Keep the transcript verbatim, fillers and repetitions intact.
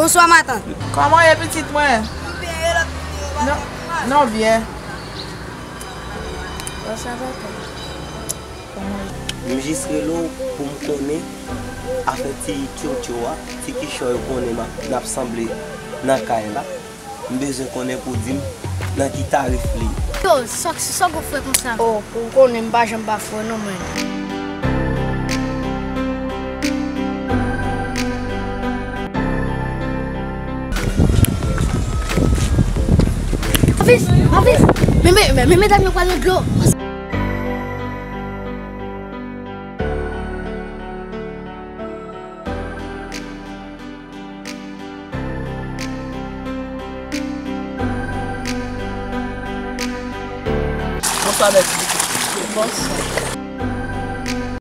Bonswa, matant. Kòman w ye, pitit mwen? Non, non, byen. M jis rele w pou m konnen afè ti Tchotcho a, ti kichòy ou konnen m ap, n ap sanble nan kay la. M bezwen konnen pou w di m nan ki tarif li ye. Yo, sa, sa w gon frè konsa? Oh, pou w konnen m pa janm pa frè non, mwen. Mavis, Mavis, men, men, men, men medam yo pral nan dlo. Bonswa, mèsi. Bonswa.